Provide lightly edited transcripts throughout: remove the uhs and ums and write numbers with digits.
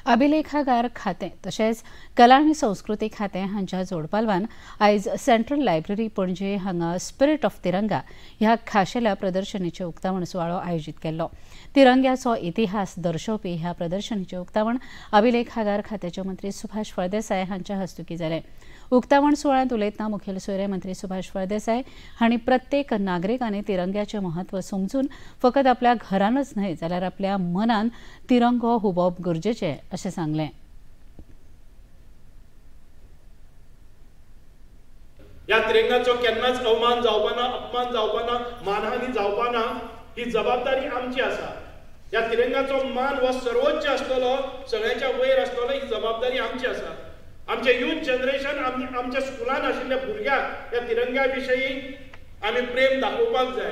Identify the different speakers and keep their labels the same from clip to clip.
Speaker 1: अभिलेखागार खातें तशेंच कला आनी संस्कृती खातें हांच्या जोडपालवान आयज सेंट्रल लायब्ररी पणजे हांगा स्पिरिट ऑफ तिरंगा ह्या खाशेल्या प्रदर्शनीचें उक्तावण सुवाळो आयोजीत केल्लो. तिरंग्याचो इतिहास दर्शोवपी ह्या प्रदर्शनीचें उक्तावण अभिलेखागार खात्याचे मंत्री सुभाष फळदेसाय हांच्या हस्तुकीं जालें. उक्तावण सुवाळ्यांत उलयतना मुखेल सोयरे मंत्री सुभाष फळदेसाय हांणी प्रत्येक नागरिकांनी तिरंग्याचें म्हत्व समजून फकत आपल्या घरानच न्हय जाल्यार आपल्या मनान तिरंगो हुबोवप गरजेचें अशें सांगलें.
Speaker 2: ह्या तिरंगाचो केन्नाच अवमान जावपाना, अपमान जावपाना, मानहानी जावपाना ही जबाबदारी आमची आसा. ह्या तिरंगाचो मान हो सर्वोच्च आसतलो, सगळ्यांच्या वयर आसतलो ही जबाबदारी आमची आसा. आमचे यूथ जनरेशन, आमच्या स्कुलान आशिल्ल्या भुरग्यांक ह्या तिरंग्या विशयी आमी प्रेम दाखोवपाक जाय.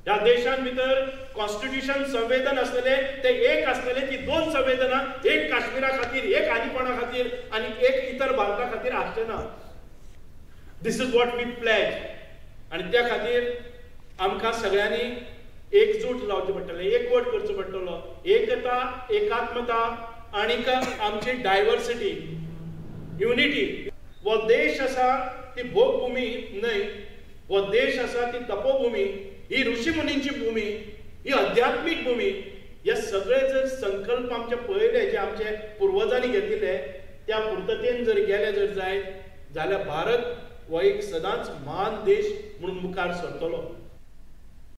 Speaker 2: ह्या देशान भितर कॉन्स्टिट्युशन संवेदन आसतले, ते एक आसतले, ती दोन संवेदना, एक काश्मीरा खातीर, एक आनी कोणा खातीर आनी एक इतर भारता खातीर आसचे ना. This is what we pledge. आनी त्या खातीर आमकां सगळ्यांनी एकजूट जावचें पडटलें, एकवट करचो पडटलो. एकता, एकात्मता आनीक आमची डायवर्सिटी, युनिटी. हो देश आसा ती भोगभूमी न्हय, हो देश आसा ती तपोभूमी, ही ऋषीमुनींची भूमी, ही अध्यात्मीक भूमी. हे सगळे जर संकल्प आमचे पयले जे आमचे पुर्वजांनी घेतिल्ले त्या पुर्ततेन जर गेले जर जायत जाल्यार भारत हो एक सदांच महान देश म्हणून मुखार सरतलो.